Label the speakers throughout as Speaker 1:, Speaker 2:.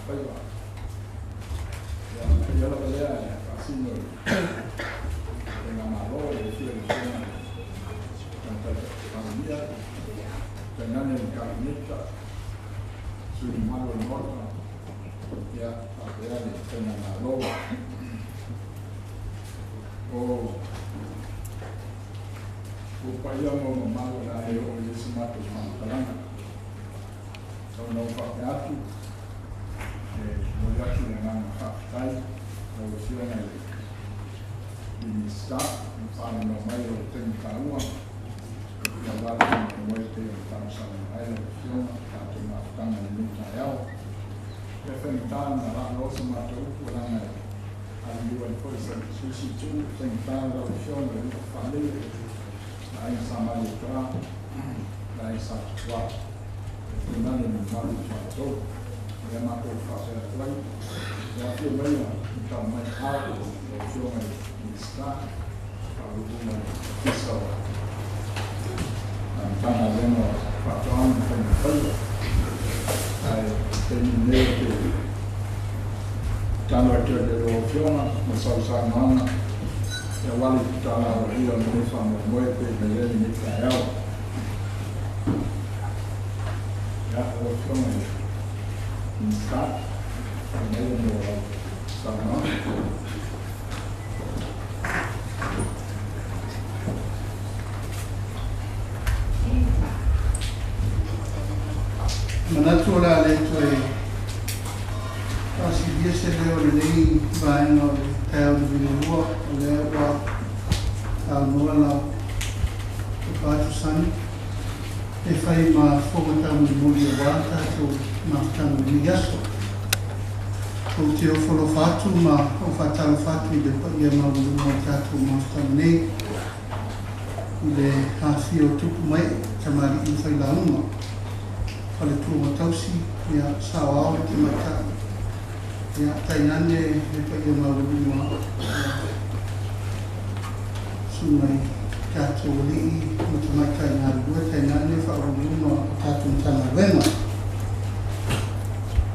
Speaker 1: Faiva. Ia, ia lava lea e faasino i Faigamalo i le afio i le Afioga i le Tamaitai Palemia, tainane le Kapeneta, sui usufono mamalu o le Maota, ia, faapea le Faigamalo. O ou paia ma ou mamalu o le a le oo i ai se matou faamatalaga. Tau ina ou faapea atu, e momoli atu le agaga faafetai lau Afioga i le Minisita i le faaaunoa mai o le taimi taua aua le faamoemoe e pei ona talosaga ai lau Afioga i le tatou mafutaga i lenei taeao. E faigata ona laaloa se matou upu leaga e aliliu ai foi se isi itu, e faigata lau Afioga i le Faalele, le Aiga Sa Malietoa, le Aiga Sa Tupua, e tainane le mamalu o le Faletolu. Ia matou faapea atu ai, e afio maia i tau mai ao lau Afioga i le Minisita, Faauluuluga o le Ofisa o Matagaluega o Faatoaga ma Faiga Faiva. Ae taimi nei ou te tatalo atu ai i lau Afioga mo sau saunoaga aua le tatala aloaia o lenei faamoemoe e pei ona i ai lenei taeao. Ia, lau Afioga i le Minisita, fai maia mo lau saunoaga.
Speaker 2: Manatu o le a le toe faasilia se leo i lenei vaega o le taeao liugalua, o lea ua saunoa lau tofa Tusani e fai ma fofoga taumolimoli aua le tatou mafutaga i lenei aso. Ou te ofo alofa atu ma ou faatalofa atu i le paia maualuga o le tatou mafutaga nei, i le afifio o tupu ma ee, tamalii ma failauga, faletua ma tausi, ia, saoao le tamaitai, ia, tainane le paia maualuga, ia, susuga i tatou alii ma tamaitai galulue, tainane faauluuluga o tatou Matagaluega.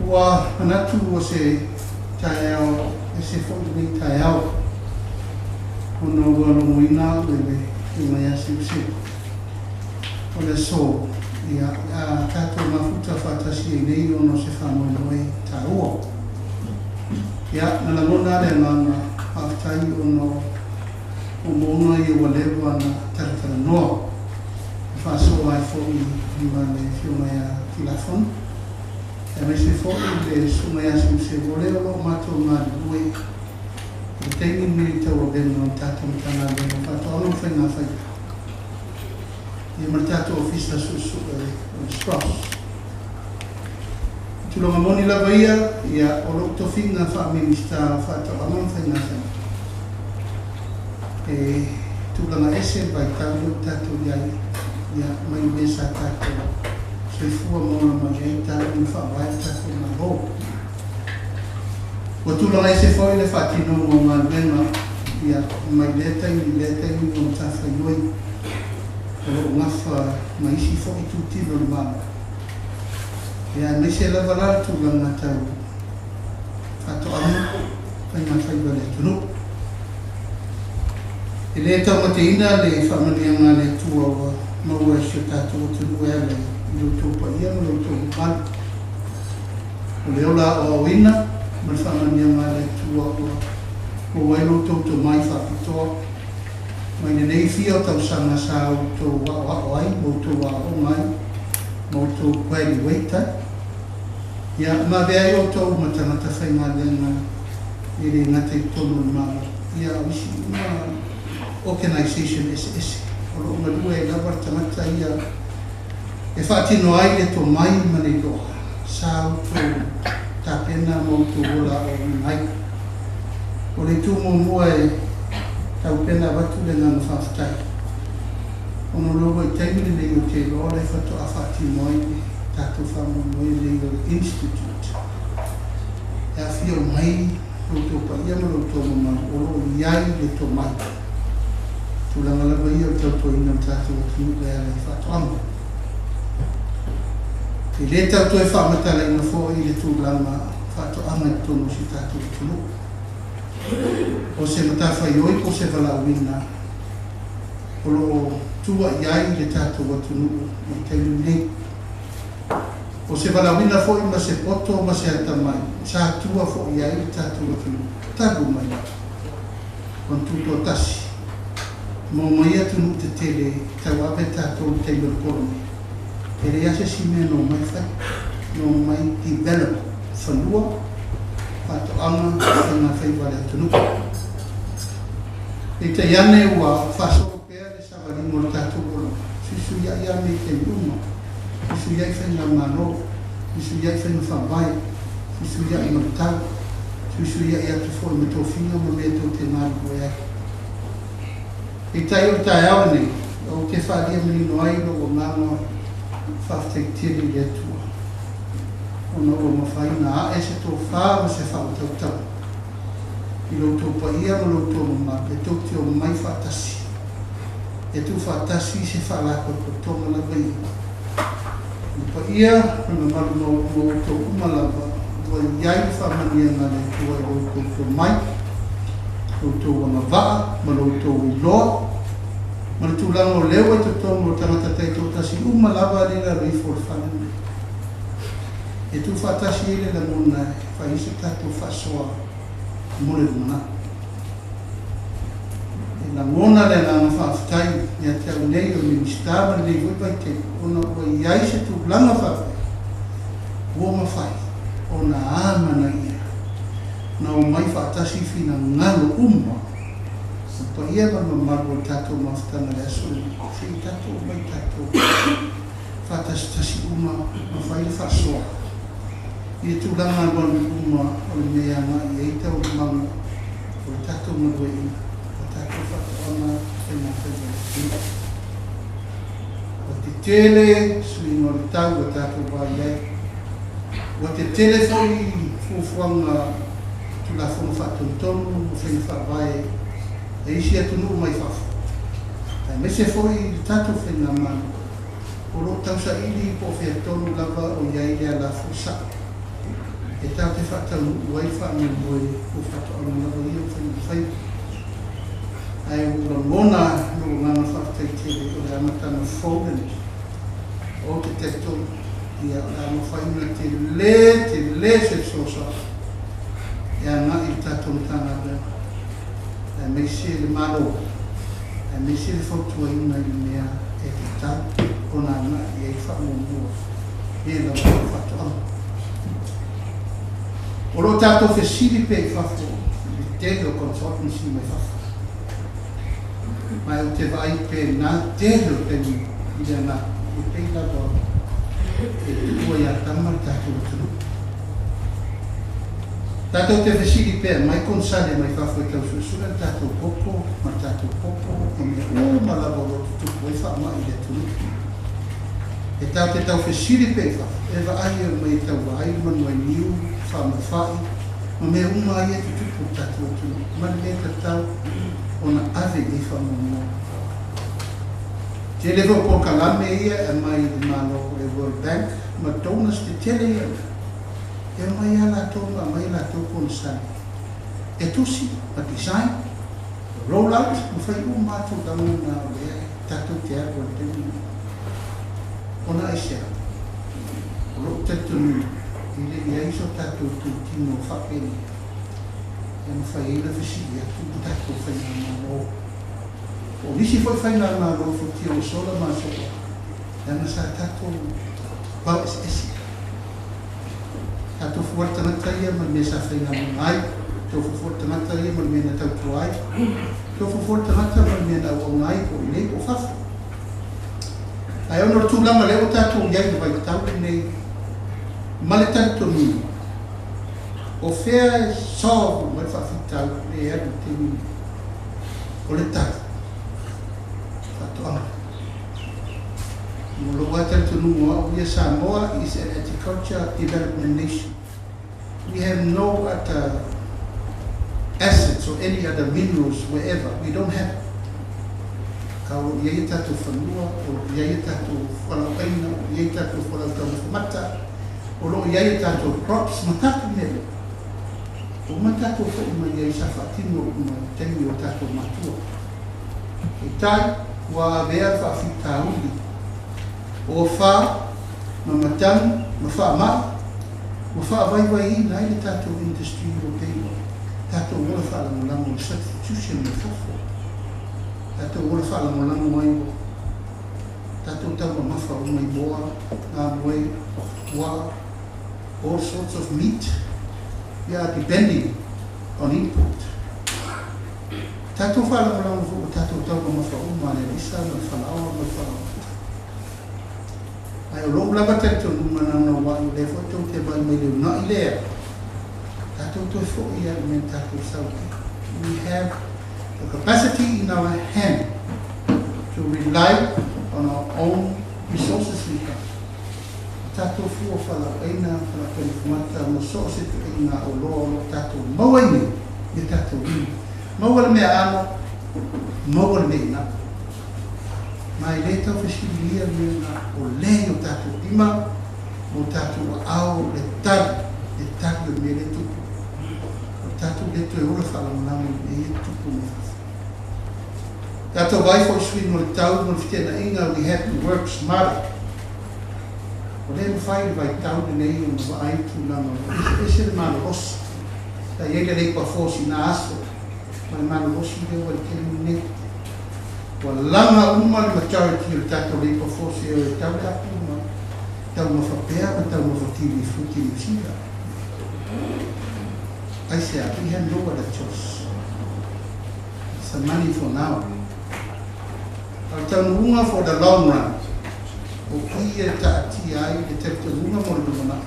Speaker 2: Ua manatu o se taeao ese foi lenei taeao, ona ua logoina au e le Afioga ia Seuseu o le aso, ia, o le a tatou mafuta faatasi ai nei ona o se faamoemoe taua. Ia, na lagona le agaga faafetai ona o moomooga ia ua leva ona talatalanoa e faasoa ai foi ma le Afioga ia Tilafono, aemaise foi le Susuga ia Seuseu, o le o lo o matou galulue i le taimi lenei i tauavega o le tatou Matagaluega o Faatoaga ma Faiga Faiva, ia ma le tatou Ofisa Suesue o le SROS. Tulaga moni lava ia, ia, o lou tofiga faa-Minisita o Faatoaga ma Faiga Faiva, e tulaga ese le vaitau lea ua tatou i ai, ia, mai le mea sa tatou soifua ma ola mai ai talu ona faavae le tatou Malo. Ua tulaga ese foi le faatinoga o galuega, ia, mai lea taimi i lea taimi ma matafaioi o loo gafa ma isi foi itutino o le Malo. Ia, aemaise lava la le tulaga tau faatoaga faiga faiva le atunuu. E le taumateina le faamanuiaga a le Atua ua maua e si o tatou atunuu e ala i lo outou paia ma lo outou mamalu. O le ola aoaoina ma le faamanuiaga a le Atua ua maua ai lo outou tomai faapitoa mai lenei fia o tausaga sa outou aoao ai, ma outou aooga ai, ma outou graduate ai. Ia, ma avea ai outou ma tagata faigaluega e le gata i totonu o le Malo, ia, o isi uma organization eseese o loo galue ai lava le tagata ia e faatino ai le tomai ma le iloa sa outou tapena ma outou ola aoaoina ai. O le itu muamua e taupena avatu le agaga faafetai, ona o le vaitaimi lenei ou te iloa o le faatoa faatino ai le tatou faamoemoe lenei o le Institute. E afio mai lo outou paia ma lo outou mamalu o loo i ai le tomai, tulaga lava ia o le tautuaina o le tatou atunuu e ala i faatoaga. E le tau toe faamatalaina foi le tulaga faatoaga i totonu o si o tatou atunuu. O se matafaioi po o se valaauina o lo o tua i ai le tatou atunuu i le taimi lenei. O se valaauina foi ma se poto ma se atamai sa tua foi i ai le tatou atunuu talu mai lava ona tutoatasi ma omai atunuu tetele tauave tatou i le taimi o le kolone. E leai lava se isi mea na omai fai, na omai develop fanua, faatoaga, faiga faiva a le atunuu. Peitai ane ua faasolo pea le savaliga o le tatou olaga, fesuisuiai lava mea i taimi uma, fesuisuiai faigamalo, fesuisuiai faiga faavae, fesuisuiai ma le tau, fesuisuiai atu foi ma tofiga ma mea tou te galulue ai. Peitai o le taeao lenei, ou te faaalia manino ai lou agaga faafetai tele i le Atua, ona ua mafai ona ae se tofa ma se faautautaga i lo outou paia ma lo outou mamalu e tou te omai faatasi, e tuufaatasi se faalapotopotoga lava ia. Le paia ma le mamalu ma outou uma lava ua i ai le faamanuiaga a le Atua i lo outou tomai, lo outou agavaa ma lo outou iloa, ma le tulaga o lea ua i totonu o tagata taitoatasi uma lava lea i lalo ifo o le fale lenei. E tuufaatasi ai le lagona e fai ai se tatou faasoa mo le lumanai. E lagona le agaga faafetai ia te au nei o le Minisita ma lenei foi vaitaimi, ona ua i ai se tulaga faapea ua mafai ona amanaia na omai faatasi finagalo uma o paia ma le mamalu o le tatou mafutaga i le aso lenei, se i tatou omai tatou faatasitasi uma ma fai le faasoa i le tulaga alualu i luma o le mea e agai i ai taualumaga o le tatou galueaiina, o tatou faatoaga faiga faiva i le atunuu. Ua tetele suiga o le tau ua tatou vaai ai, ua tetele foi fuafuaga Tulafono faatonutonu ma faiga faavae a isi atunuu mai fafo, aemaise foi le tatou faigamalo o lo o tausaili po o fea tonu lava o i ai le alafua sao e tatou te faataunuu ai le faamoemoe o faatoaga lava ia o faiga faiva. Ae ua lagona lou agaga faafetai tele o le amataga fou lenei, ou te talitonu ia o le a mafai ona tele tele se fesoasoani e agai i le tatou Matagaluega, aemaise le Malo, aemaise le fautuaina i le mea e tatau ona agai i ai le faamuamua mea lava tau faatoaga. O lo o tatou fesili pea i fafo i le tele o consultancy mai fafo, ma ou te vaai pea na tele o taimi i le agaga e pei lava e tuua ia tama le tatou atunuu. Tatou te fesili pea mai konesale mai fafo e tau suesue le tatou koko ma le tatou popo ma mea uma lava o lo o tutupu ai faamai i le atunuu. E tatou te tau fesili pea i fafo e vaai e omai e tau vaai le manuainiu, faamafa'i ma mea uma ai e tutupu i le tatou atunuu, ma le mea tatau ona ave i ai faamuamua. Tele foi polokalame ia e aumai i le Malo o le World Bank ma donors tetele ia, e omai lava latou ma aumai latou konesale e tusi ma design, roll out ma fai uma lava tulaga na o lea tatou te alu ai i le taimi lenei. Ona aisea? O lou talitonuga e le i ai so tatou itutino faapenei e mafai ai ona fesili atu le tatou faigamalo. O nisi foi faigamalo fuatia ua sola ma aso ua, leaga sa tatou vao eseese. Tatou fua le tagata ia ma le mea sa faigaluega ai, tofu foi le tagata ia ma le mea na tautua ai, tofu foi le tagata ma le mea na auauna ai, po o i inei po o fafo. Ae ona o le tulaga lea ua tatou i ai i le vaitau lenei ma le talitonuga, o fea e solve uma ai le faafitauli e alu i le taimi lenei, o le tali, faatoaga. Mo lou lava talitonuga o au ia, Samoa is an agriculture development nation. We have no other assets or any other minerals wherever. We don't have it. Ae o lo o i ai a tatou fanua, o lo o i ai a tatou fualaauaina, o lo o i ai tatou fualaau taumafa mata, O loo i ai a tatou crops ma tatou mea uma. Ua uma tatou foi mai ai sa faatino uma i taimi o tatou matua. Peitai, ua avea le faafitauli o afa ma matagi ma faamai ua faavaivaiina ai le tatou industry ua pei ua tatou ola faalagolago i le substitution mai fafo. Tatou ola faalagolago ai ua tatou taumamafa uma i moa, gamoe, puaa, all sorts of meat, we are depending on import. Tatou faalagolago foi ua tatou taumamafa uma i le alisa ma le falaoa ma le falaoamata. Ae o lou lava talitonuga naunauai o lea foi tou te vaai mai i le uunai lea, tatou toe foi lava i le mea na tatou sau ai. We have the capacity in our hand to rely on our own resources we have. O tatou fua fualaauaina, fualaau ma so o se ituaiga oloa o lo o tatou maua ai nei i o tatou lima. Maua le meaano, maua le mea inao. Ma e le tau fesiligia le mea lena, o lea i o tatou lima ma o tatou aao le tali, le tali o le mea lea e tupu. O le tatou le toe ola faalagolago i mea ia e tutupu mai fafo. Tatou vaai foi i suiga o le tau ma le feteenaiga, we have to work smarter. O lea e mafai i le vaitau lenei ona vaai i tulaga ua eseese le malolosi. Sa i ai le labour force i na aso ma le malolosi lea ua i le taimi lenei. Ua laga uma le majority o le tatou labour force e o e tau le apu ma taumafa pea ma taumafa kiwi fruit i Niu Sila. Aisea? We have no other choice. It's the money for now. A o le taunuuga for the long run, o i e taatia ai le talitonuga mo le lumanai,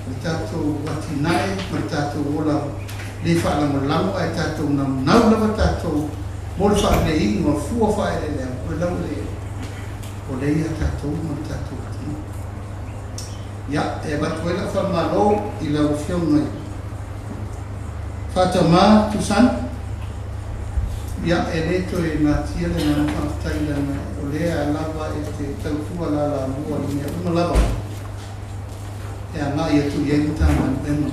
Speaker 2: o le tatou atinae ma le tatou ola le faalagolago ae tatou naunau lava tatou mo le faaleleiga o fua faaeleeleaga o le laueleele o lea ia tatou ma le tatou atunuu. Ia, e avatu ai lau faamalo i lau Afioga i Faatama Tusani. Ia, e le toe natia le agaga faafetai leaga o lea lava e te tautua lalamua i mea uma lava e agai atu i ai Matagaluega,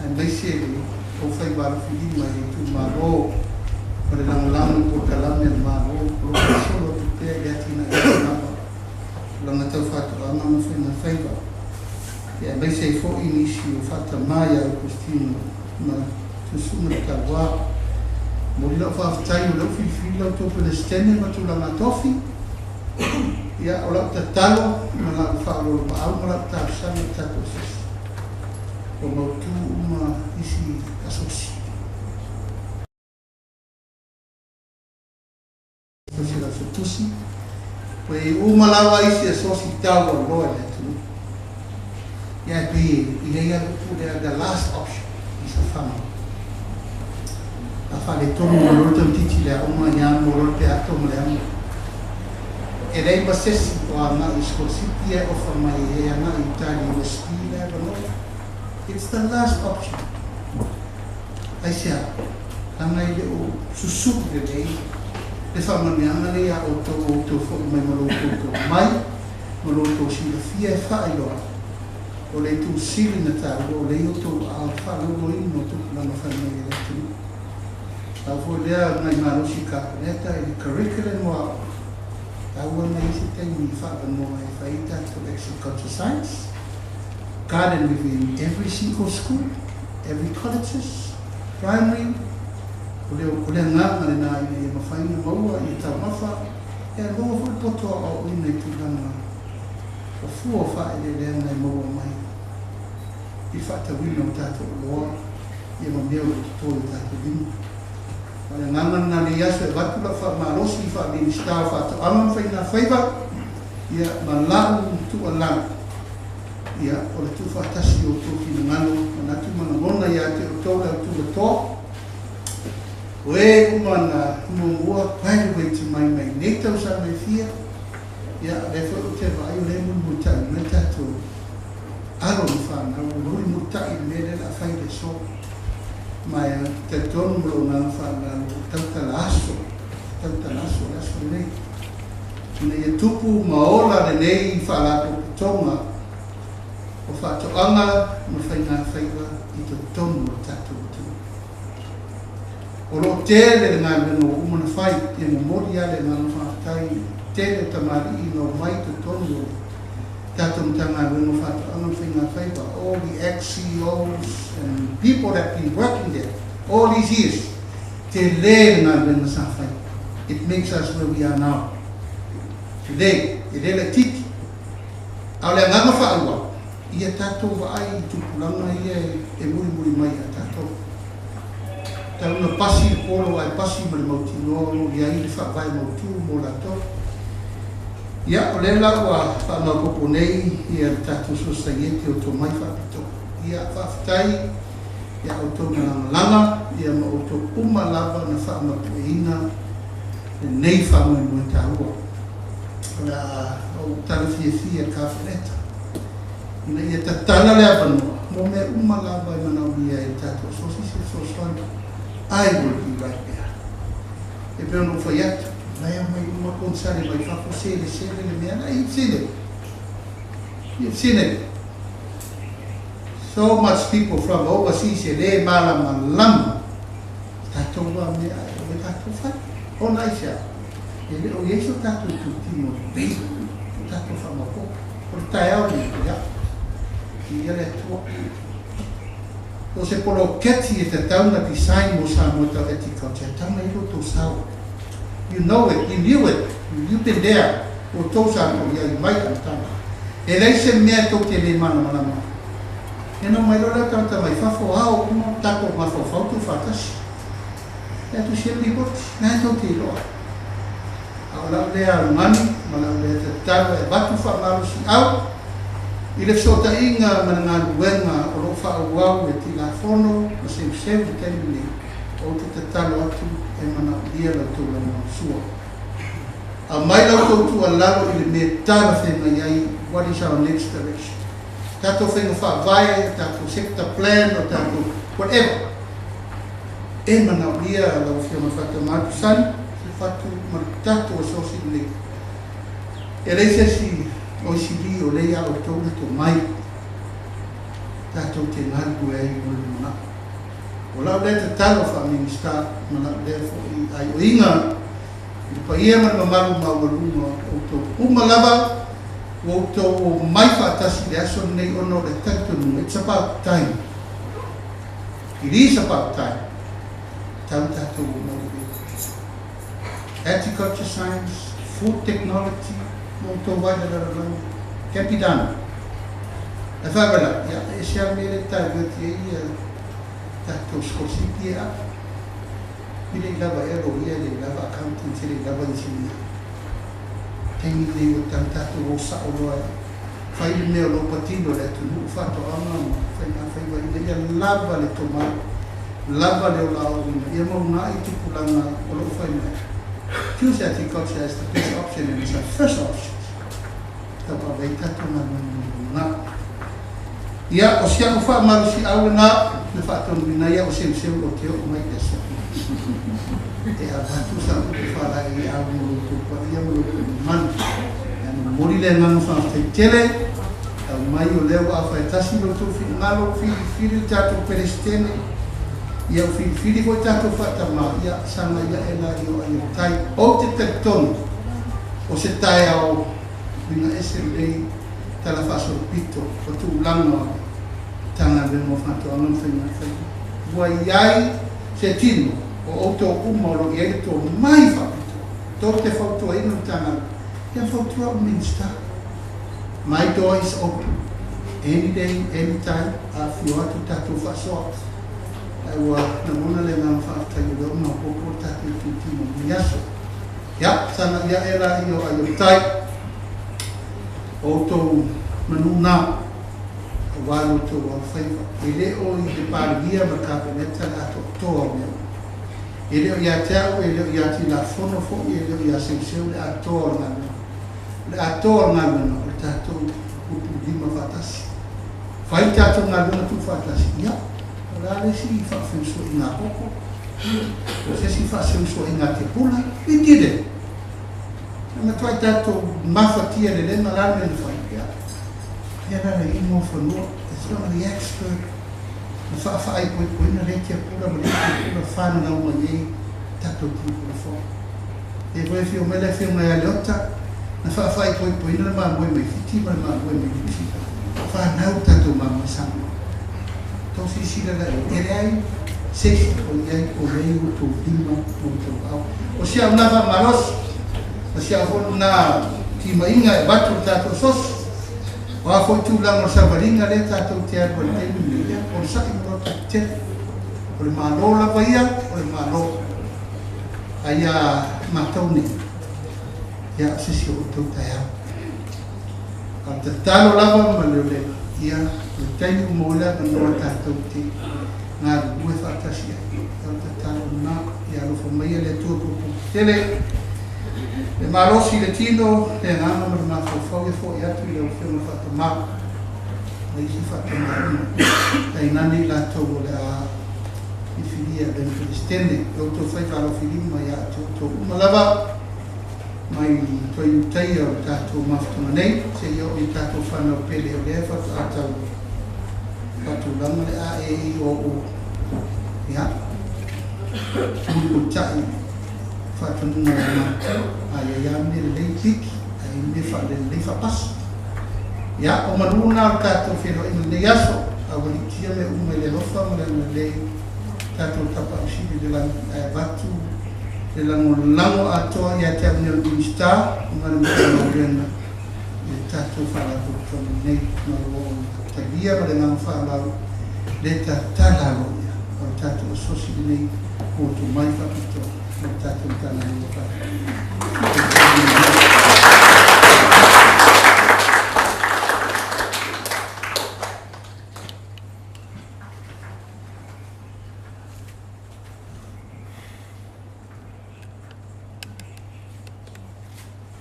Speaker 2: aemaise le aufai alofilima i le itumalo ma le lagolago i polokalame a le Malo o lo o faasolo atu pea i le atinaeina lava o tulaga tau faatoaga ma faiga faiva, ia aemaise ai foi nisi o faatamā ia Augustino ma Tuisuga le Tauā. Momoli lau faafetai o lea ua filifili la outou Peresetene ma tulaga tofi. Ia, o lau tatalo ma lau faaoloolomaau ma lau talosaga i tatou asosi, ua mautu uma isi asosi. Asosi a le Asotusi, ua i ai uma lava isi asosi taualoa i le atunuu. Ia, e pei e i ai lava le upu lea, the last option is a farmer. A faaletonu mai loa le tamaitiiti i le aoga, ia mo loa le peato ma le amo. E leai ma se isi o agai i sikolasipi ae ofa mai e agai i uta i le USP le avanoa. It's the last option. Aisea? Leaga e le o susulu lelei le faamanuiaga lea ia outou o outou foi mai ma lo outou tomai ma lo outou silafia e faailoa o le itu sili na taua o lea i outou aao le faalauiloaina o tupulaga fai mai e le atunuu. Tau foi lea nai malosi i Kapeneta i le curriculum o aoga, taua na i ai se taimi i faavanoa e fai ai tatou agriculture science, garden within every single school, every colleges, primary, o le o le agaga lena ina ia mafai ona maua ia taumafa e maua foi le poto aoaoina i tulaga o fua o faaeleeleaga e maua mai i le faatauina o tatou oloa ia ma mea o lo o toto i o tatou lima. A o le agaga lena lenei aso e avatu lau faamalosi i faa-Minisita o Faatoaga ma Faigafaiva ia ma lau tuualalo ia o le tuufaatasi o outou finagalo, manatu ma lagona ia te outou le au tulatoa o e uma na muamua graduate mai mai nei tausaga e fia. Ia, o lea foi ou te vaai o lea e mulimulitai mai tatou alo ma fanau ua mulimulitai i le mea lea o le a fai i le aso. Ma e talitonu ma lou agaga faaaloalo ua tautala aso, tautala aso le aso lenei ina ia tupu ma ola lenei faalapotopotoga. o Faatoaga ma Faigafaiva i totonu o le tatou atunuu. O loo tele le galuega ua uma ona fai, e momoli lava le agaga faafetai i le tele o tamalii na omai i totonu o le tatou Matagaluega o Faatoaga ma Faigafaiva, all the ex-CEOs and people that been working there all these years. Tele le galuega sa fai. It makes us where we are now today. E le laitiiti. A o le agaga faaauau, ia tatou vaai i tupulaga ia e mulimuli mai ia tatou. Talu ona pasi le polo ae pasi ma le mautinoa o lo o i ai le faavae mautu mo latou. Ia, o lea la ua faamaopoopo nei le tatou sosaiete o tomai faapitoa. Ia, faafetai ia outou na lagalaga ia ma outou uma lava na faamatueina lenei faamoemoe taua. O le a ou tala fiafia i le Kapeneta ina ia tatala le avanoa mo mea uma lava e manaomia ai e le tatou asosi se fesoasoani. I will be right there. E pei ona ou fai atu, la e aumai uma konesale mai fafo, selesele le mea la. You've seen it. You've seen it. So much people from overseas e le malamalama tatou a mea ae o le tatou fai. Ona aisea? E le o i ai so tatou itutino lelei o tatou faamaopoopo. O le taeao lenei, ia, viia le Atua. O se poloketi e tatau ona design mo Samoa tau agriculture, e tatau ona i ai lo outou sao. You know it, you knew it, you've been there, o outou sa tou i ai mai le amataga. E leai se mea tou te le malamalama ai. Ia na omai loa lea tagata mai fafo, ao uma tatou mafaufau tuufaatasi. E atu sia le lipoti, na e tou te iloa ai. A o lau lea alogani ma lau lea tatalo e avatu faamalosiau i le fesootaiga ma le galuega o lo o faaauau e Tilafono ma Seuseu i le taimi nei, ou te tatalo atu e manaomia la outou lagolagosua. Aumai la outou tuualalo i le mea e talafeagai ai, what is our next direction? Tatou faiga faavae, tatou sector plan, o tatou whatever. E manaomia lau Afioga i le Faatama atu Sani, se fatu ma le tatou asosi lenei. E leai se isi OECD o lea ia outou le tomai tatou te galulue ai mo le lumanai. O lau lea tatalo faa-Minisita ma lau lea foi aioiga i le paia ma le mamalu maualuga o outou uma lava ua outou omai faatasi i le aso lenei ona o le talitonuga, it's about time. It is about time. Tau tatou omai i le agriculture science, food technology, ma outou vaai i le lalolagi, can be done. Ae faapea, ia, e ese lava le mea lea e divert ai ia tatou sikolasipi ia e ave. E le i lava ea loia, e le i lava accountants, e le i lava engineer. Taimi lenei ua tatau tatou o sao loa e fai le mea o lo o patino i le atunuu, faatoaga ma faigafaiva ina ia lava le tomai, lava le ola aoaoina, ia maunai tupulaga o lo o fai mai. Choose agriculture as the best option and as our first option. Tauave ai tatou galuega mo le lumanai. Ia, o si a'u faamalosiau lena na faatonuina ai a'u seuseu ou te oo mai i le aso e avatu sa upu faalaeiau mo lo outou paia ma lo outou mamalu. Ae momoli le agaga faafetai tele aumai o lea ua afaetasi lo outou finagalo, filifili le tatou Peresetene, ia ua filifili foi tatou faatamā, ia sagai ae la i o ai o le tai. Ou te talitonu o se taeao uiga ese lenei tala faasolopito o tulaga o le Matagaluega o Faatoaga ma Faigafaiva. Ua i ai se tino o outou uma o lo o i ai le tomai faapitoa tou te fautuaina le Matagaluega, ia fautua au Minisita. My door is open any day, any time, afifio atu tatou faasoa. Ae ua lagona le agaga faafetai o lea ua maopoopo le tatou itutino i lenei aso. Ia, sagai ae laia o ai o le tai, o outou manu na, aua lo outou alofaiva. E le o i le Palemia ma le Kapeneta le atoatoa o mea uma. E le o ia te au, e le o ia Tilafono foi, e le o ia Seuseu le atoa o le galuega. O le atoa o le galuega, o le tatou pupulima faatasi. Fai le tatou galuega tuufaatasi, ia, o le a le isi faafeusuaiga a koko, o se isi faaseusuaiga a tepula, we did it. Na matuai tatou mafatia lelei ma la le mea na fai, ia. Ia la le iuga o fanua, it's not the expert na faafaaipoipoina lea tiapula ma lea tiapula fananau mai ai tatou Tulafono. E foi afio mai le afioga ia Leota na faafaaipoipoina le mamoe mai Fiti ma le mamoe mai Niu Sila. Fanau tatou mamoe Samoa. Tau silasila la e leai se isi o i ai o lea i outou lima ma outou ao. O si au na faamalosi, o si au foi lena timaiga e avatu i le tatou soso. O a foi tulaga o le savaliga lea tatou te alu ai i le taimi lenei, ia, o le sa'i ma loto tetele. O le Malo lava ia, o le Malo. A ia matou nei, ia, o se isi o outou taeao. A o le tatalo lava ma le olega, ia, o le taimi ua maua ai le avanoa tatou te galulue faatasi ai. Ia, o le tatalo lena, ia alofa maia le Atua pulepuletetele, le malosi i le tino, le agaga ma le mafaufau, ia fo'i atu i lau Afioga Faatamā ma isi faatamā uma, tainane i latou o le a filifilia e avea ma Peresetene, lo outou faiva alofilima ia te outou uma lava, mai toe Iutaia o le tatou mafutaga nei, seia oo i tatou fanau pele o lea faatoa tau faatulaga le a e i o o ia mulimulita'i faatonuga e matua a ia ia mea lelei piki a ia mea faalelelei faapasi. Ia, o malu na o le tatou feiloaiga i lenei aso, a ua liutia mea uma i le alofa ma le agalelei tatou Tapaau Sili i le lagi ae avatu le lagolago atoa ia te au nei o le Minisita ma le Matagaluega i le tatou Faalapotopotoga nei ma o lo o talia ma le agaga faaaloalo le tatala aloaia o le tatou asosi lenei mo tomai faapitoa mo le tatou Matagaluega Faatoaga.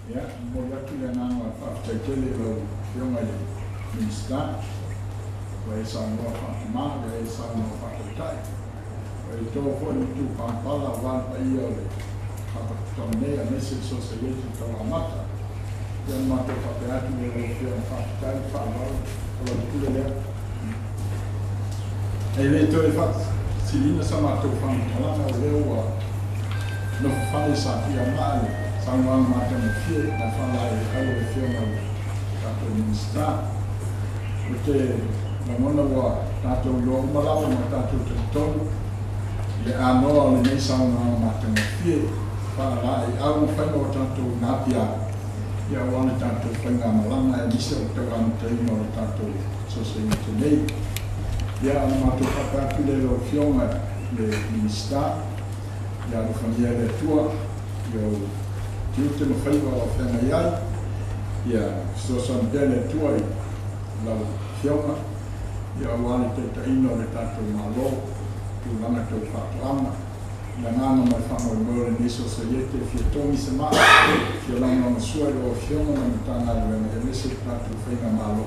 Speaker 1: Ia, e momoli atu le agaga faafetai tele i lau Afioga i le Minisita, ua e saunoa faatamā, ua e saunoa faataitai, ua e to foi le matupalapala aua le paia o le Faalapotopotoga nei aemaise le Sosaiete Tauamata. Ia, ona matou faapea atu lea i lau Afioga, faafetai le faaaloalo, o lau pule lea. E le toe faasiliina sa matou faamatalaga, o lea ua nofo fale i Satuiamaa le saunoaga matagofie ma le faalaeiau a le Afioga i le tatou Minisita. Ou te lagona ua tatou iloa uma lava ma tatou talitonu i le anoa o lenei saunoaga matagofie faalaeiau ma faiga o tatou natia ia aua le tatou faigamalaga aemaise o le tauamataina o le tatou Sosaiete nei. Ia, ona matou faapea atu lea i lau Afioga i le Minisita, ia alofagia e le Atua i ou tiute ma faiva o feagai ai, ia fesoasoani pea le Atua i lau Afioga, ia aua le taitaiina o le tatou Malo, tulaga tau faatoaga, le agaga ma le faamoemoe o lenei Sosaiete e fia togi se maa, fia lagolagasua i lau Afioga ma le Matagaluega aemaise le tatou faigamalo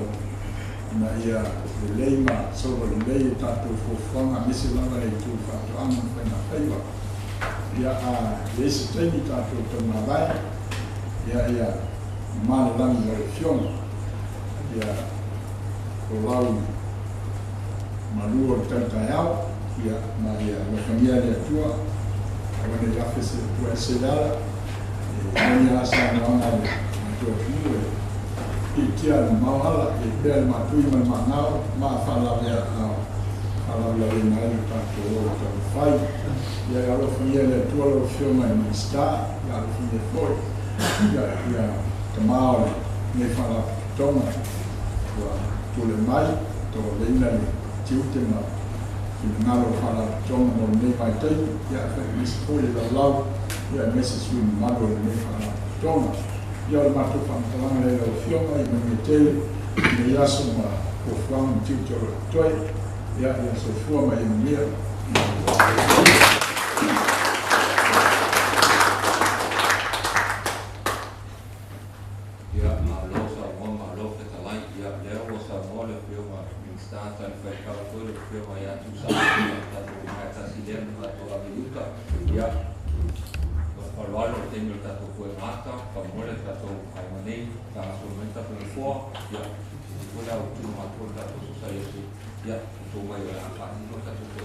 Speaker 1: ina ia lelei ma solo lelei e tatou fuafuaga aemaise lava le itu faatoaga ma faigafaiva. Ia, a i ai se taimi tatou taumavae, ia, ia mamā le lagi i lau Afioga, ia folau i malu o le tautaeao, ia, ma ia alofagia e le Atua, aua ne i afe se Atua ese le ala, e moni lava saunoaga a le matua atunuu e piitia le mamao ala, e pea le matui ma le maagao, ma faalavelaveina ai lo tatou ola taumafai. Ia e alofagia e le Atua lau Afioga i le Minisita, ia alofagia foi ia, ia tama o lenei faalapotopotoga ua tulai mai, tauaveina le tiute ma finagalo o le faalapotopotoga mo lenei vaitaimi, ia aemaise foi le laulau, ia aemaise sui usufono mamalu o lenei faalapotopotoga. Ia o le matou faamatalaga lea i lau Afioga, ia manuia tele lenei aso ma fuafuaga ma tiute o lo o totoe. Ia, ia soifua ma ia manuia.
Speaker 3: Ia, malo saunoa, malo fetalai. Ia, lea ua saunoa le Afioga i le Minisita, talifuaitau foi le Afioga ia Tuisamau, ia tatou vae tasi lea ma tatou ave i uta. Ia, o le faaaloalo. faaaloalo le taimi o le tatou foegaata faamolemole le tatou aiga nei sa gasolo mai le tatou nofoa ia foi le au tuuga atu o le tatou sosaiete ia tou mai o le a faatino le tatou.